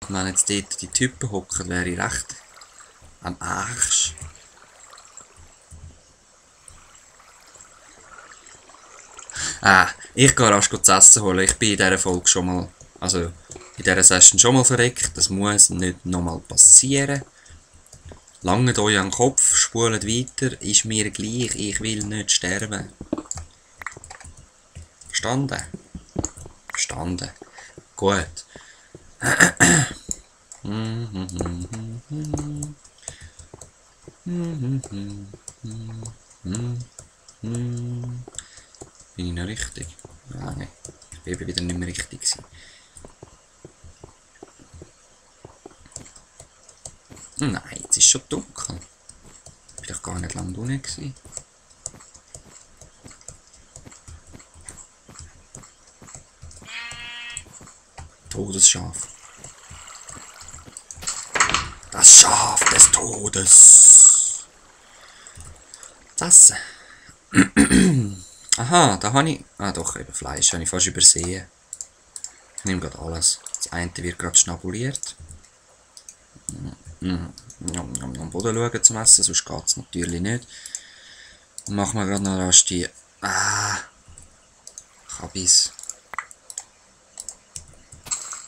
Und wenn jetzt dort die Typen hocken, wäre ich recht am Arsch. Ich gehe rasch zu essen holen. Ich bin in dieser Folge schon mal, also in dieser Session schon mal verreckt. Das muss nicht nochmal passieren. Langt euch an den Kopf, spult weiter, ist mir gleich, ich will nicht sterben. Verstanden? Verstanden. Gut. Bin ich noch richtig? Nein, ich bin eben wieder nicht mehr richtig gewesen. Nein, jetzt ist schon dunkel. Ich bin doch gar nicht lange unten gewesen. Todesschaf. Das Schaf des Todes. Das. Aha, da habe ich... Ah doch, eben Fleisch habe ich fast übersehen. Ich nehme gerade alles. Das eine wird gerade schnabuliert. Am Boden schauen zum Essen, sonst geht es natürlich nicht. Dann machen wir gerade noch rasch die... Kabis.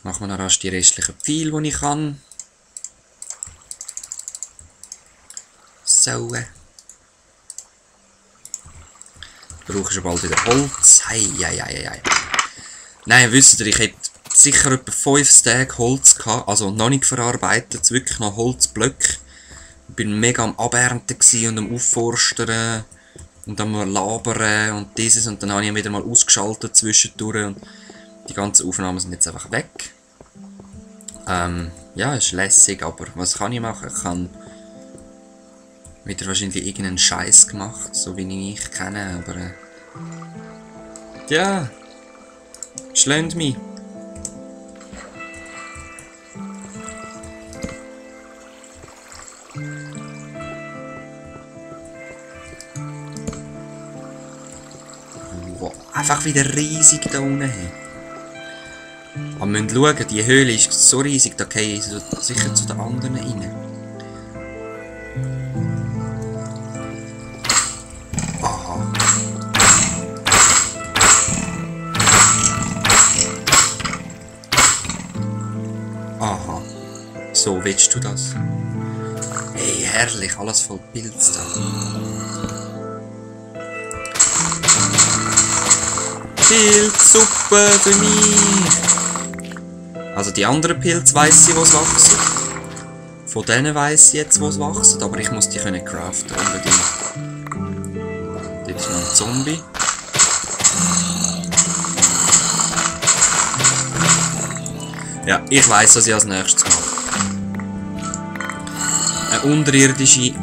Machen wir noch rasch die restlichen Pfeile, die ich kann. So. Brauche schon bald wieder Holz. Hei. Nein, wisst ihr, ich hätte sicher etwa 5 Stacks Holz gehabt, also noch nicht verarbeitet, wirklich noch Holzblöcke. Ich bin mega am Abernten und am Aufforstern und am Labern und dieses, und dann habe ich ihn wieder mal ausgeschaltet zwischendurch und die ganzen Aufnahmen sind jetzt einfach weg. Ja, ist lässig, aber was kann ich machen? Ich kann wieder wahrscheinlich irgendeinen Scheiß gemacht, so wie ich mich kenne, aber ja, schlägt mich. Wow, einfach wieder riesig da unten. Aber wir müssen schauen, die Höhle ist so riesig, da gehe ich sicher zu den anderen rein. Aha. Aha. So willst du das? Hey, herrlich, alles voll Pilz da. Pilzsuppe für mich! Also die anderen Pilze weiss ich, wo sie wachsen. Von denen weiss ich jetzt, wo sie wachsen, aber ich muss die können craften unbedingt. Dort ist noch ein Zombie. Ja, ich weiss, was ich als nächstes mache. Eine unterirdische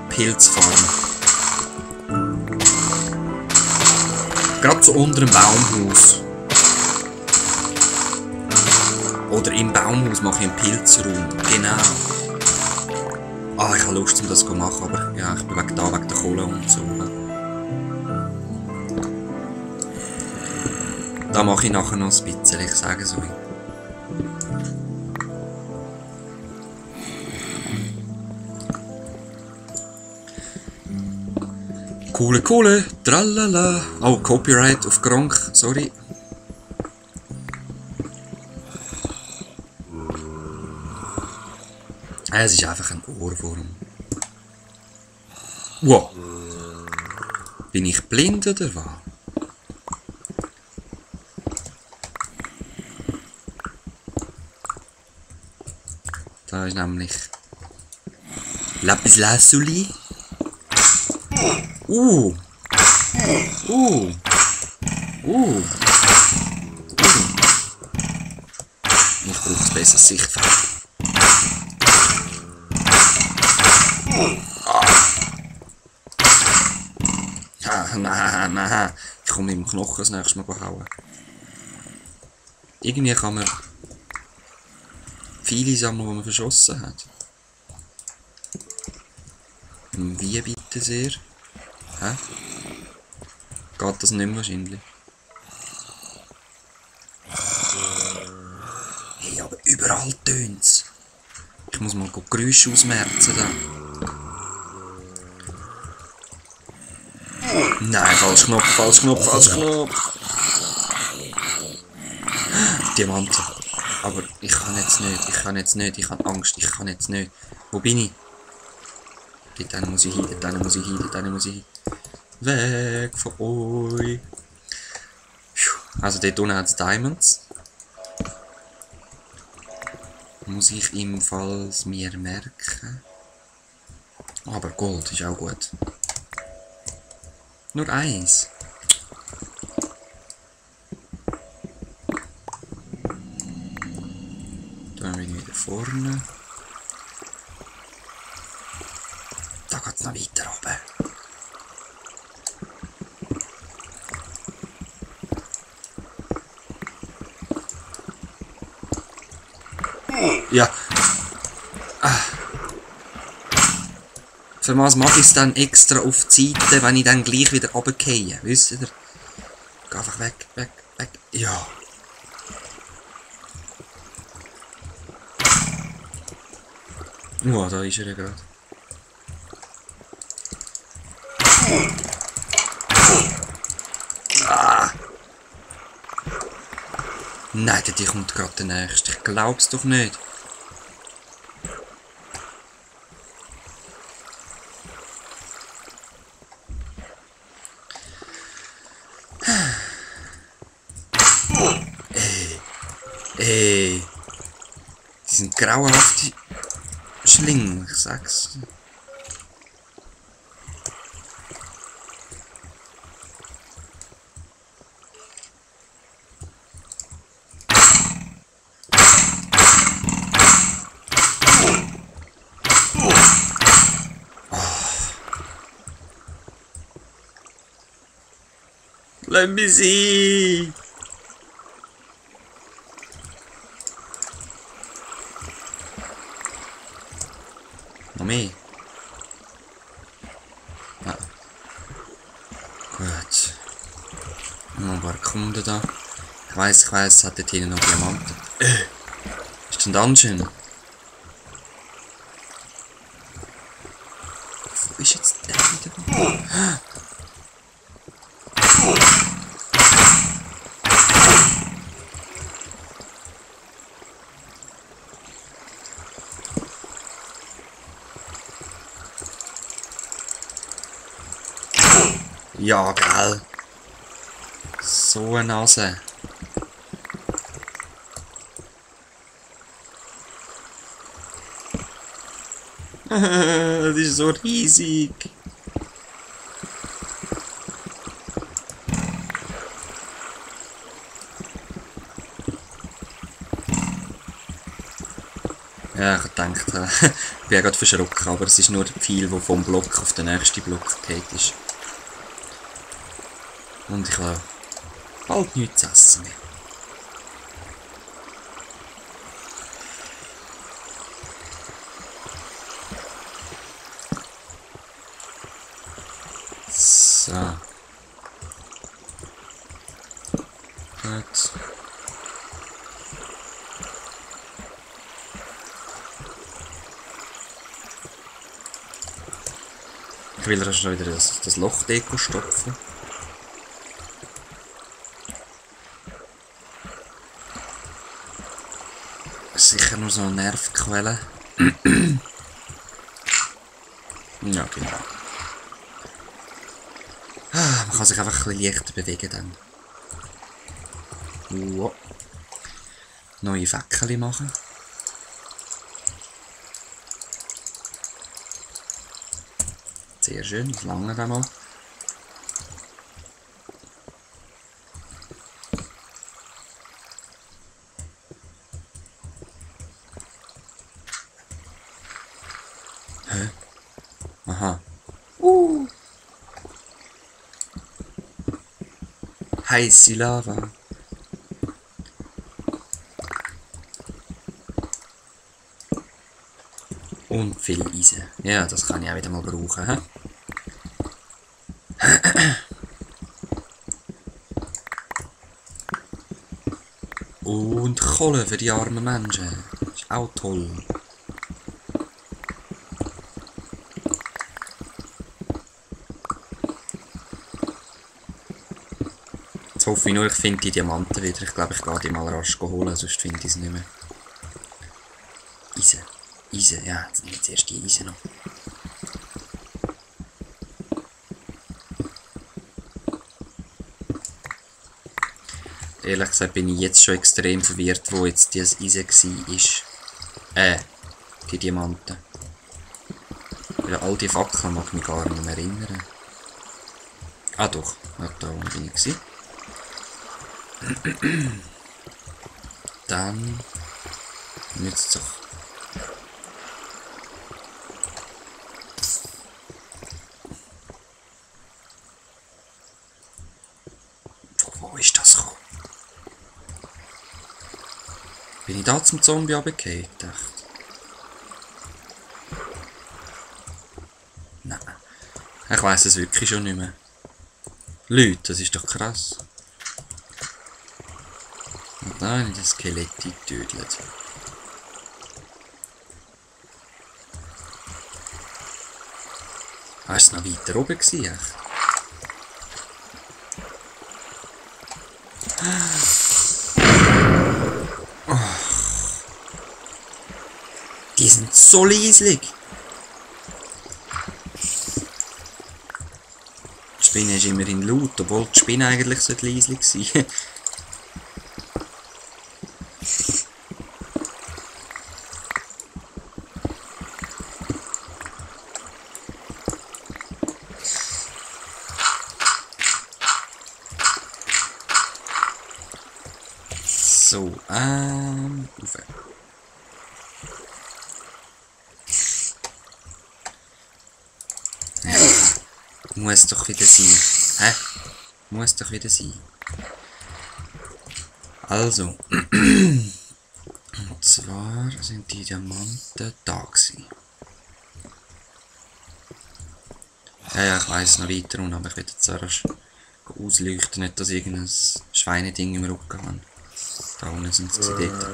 Pilzfarm. Gerade so unter dem Baumhaus. Oder im Baumhaus mache ich einen Pilzraum. Genau. Ich habe Lust, um das zu machen, aber ja, ich bin wegen der Kohle und so. Da mache ich nachher noch ein bisschen, ich sage so. Coole, tralala. Oh, Copyright auf Gronk, sorry. Es ist einfach ein Ohrwurm. Wow. Bin ich blind oder was? Da ist nämlich Lapislazuli. Ich brauche ein besseres Sichtfeld. Nein. Ich komme mit dem Knochen das nächste Mal hauen. Irgendwie kann man viele sammeln, die man verschossen hat. Wie bitte sehr? Hä? Geht das nicht mehr wahrscheinlich? Hey, aber Überall tönt's. Ich muss mal Geräusche ausmerzen da. Nein, falsch Knopf, falsch Knopf, falsch Knopf. Diamanten. Aber ich kann jetzt nicht, ich kann jetzt nicht, ich habe Angst, ich kann jetzt nicht. Wo bin ich? Dort muss ich hin, dort muss ich hin, dort muss ich hin. Weg von euch. Also dort unten hat es Diamonds. Muss ich ebenfalls mir merken. Aber Gold ist auch gut. Nur eins. Dann bin ich wieder vorne. Da geht es noch weiter runter. Ja. Für was mache ich es dann extra auf die Seite, wenn ich dann gleich wieder runtergehe? Wisst ihr? Geh einfach weg, weg, weg. Ja. Oh, da ist er ja gerade. Ah. Nein, der kommt gerade der Nächste. Ich glaub's doch nicht. Ey. Die sind grauenhafte Schlingen, ich sag's. Let me see. Noch mehr? Ja. Gut. Noch ein paar Kunden da. Ich weiss, es hat dort hinten noch Diamanten. Ist denn Dungeon? Wo ist jetzt der wieder? Ja, gell. So eine Nase. Das ist so riesig. Ja, ich dachte, ich bin gerade verschrocken, aber es ist nur der Pfeil, der vom Block auf den nächsten Block geht ist. Und ich habe bald nichts zu essen mehr. So. Gut. Ich will schon wieder das Lochdeko stopfen. Sicher nur so eine Nervquelle. Ja, genau. Man kann sich einfach ein bisschen leichter bewegen dann. Wow. Neue Fäckchen machen. Sehr schön, das lange dann mal. Hä? Aha. Heiße Lava. Und viel Eisen. Ja, das kann ich auch wieder mal brauchen. He? Und Kohle für die armen Menschen. auch toll. Jetzt hoffe ich nur, ich finde die Diamanten wieder. Ich glaube, ich gehe die mal rasch holen, sonst finde ich es nicht mehr. Eisen. Eisen, ja, jetzt nehme ich zuerst die Eisen noch. Ehrlich gesagt bin ich jetzt schon extrem verwirrt, wo jetzt dieses Eisen war. Die Diamanten. Weil all die Fackeln mag ich mich gar nicht mehr erinnern. Ah doch, ja, da oben bin ich gewesen. Dann nützt es doch. Wo ist das gekommen? Bin ich da zum Zombie runtergefallen? Nein. Ich weiss es wirklich schon nicht mehr. Leute, das ist doch krass. Und dann in das Skelett getötet. War es noch weiter oben gewesen, echt? Oh. Die sind so leislich. Die Spinne ist immerhin laut, obwohl die Spinne eigentlich leislich sein sollte. So, rauf. Muss doch wieder sein. Hä? Muss doch wieder sein. Also. Und zwar sind die Diamanten da gewesen. Ja, ich weiss noch weiter unten, aber ich will jetzt rasch ausleuchten, nicht dass ich irgendein Schweineding im Rücken habe. Da unten sind sie dort.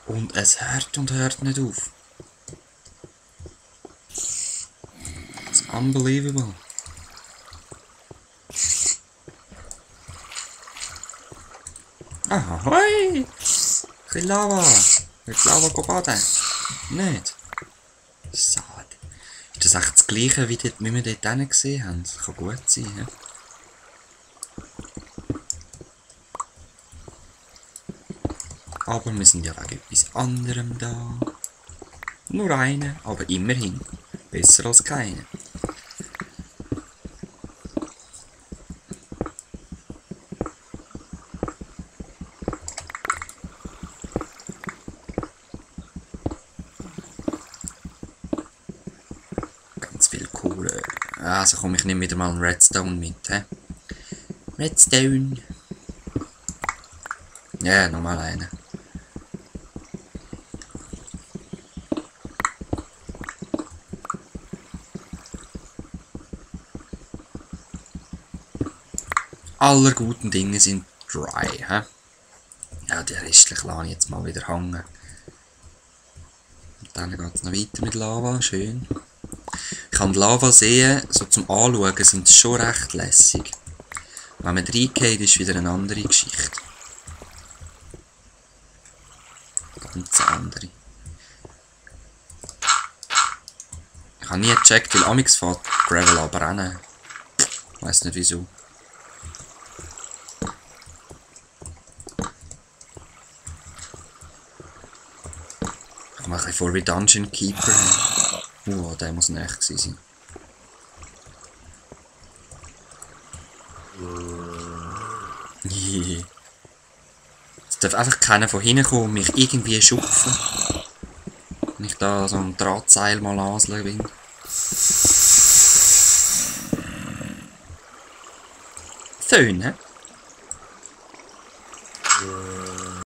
Und es hört und hört nicht auf. It's unbelievable. Ahoi! Ein bisschen Lava! Mit Lava baden? Nicht? Schade. Ist das echt das gleiche, wie wir dort hinten gesehen haben? Das kann gut sein, ja? Aber wir sind ja wegen etwas anderem da. Nur eine, aber immerhin. Besser als keine. Ganz viel Kohle. Also komme ich nicht wieder mal einen Redstone mit, hä? Redstone. Ja, nochmal eine. Aller guten Dinge sind dry, hä? Ja, die restlichen lasse ich jetzt mal wieder hängen. Und dann geht es noch weiter mit Lava, schön. Ich kann die Lava sehen, so zum Anschauen sind sie schon recht lässig. Wenn man reingeht, ist wieder eine andere Geschichte. Ganz andere. Ich habe nie gecheckt, weil amix fährt Gravel aber rennen. Ich weiss nicht wieso. Ich mache ein bisschen vor wie Dungeon Keeper. Der muss näher gewesen sein. Es darf einfach keiner von hinten kommen und mich irgendwie schupfen. Wenn ich da so ein Drahtseil mal anseln bin. Schön, ne?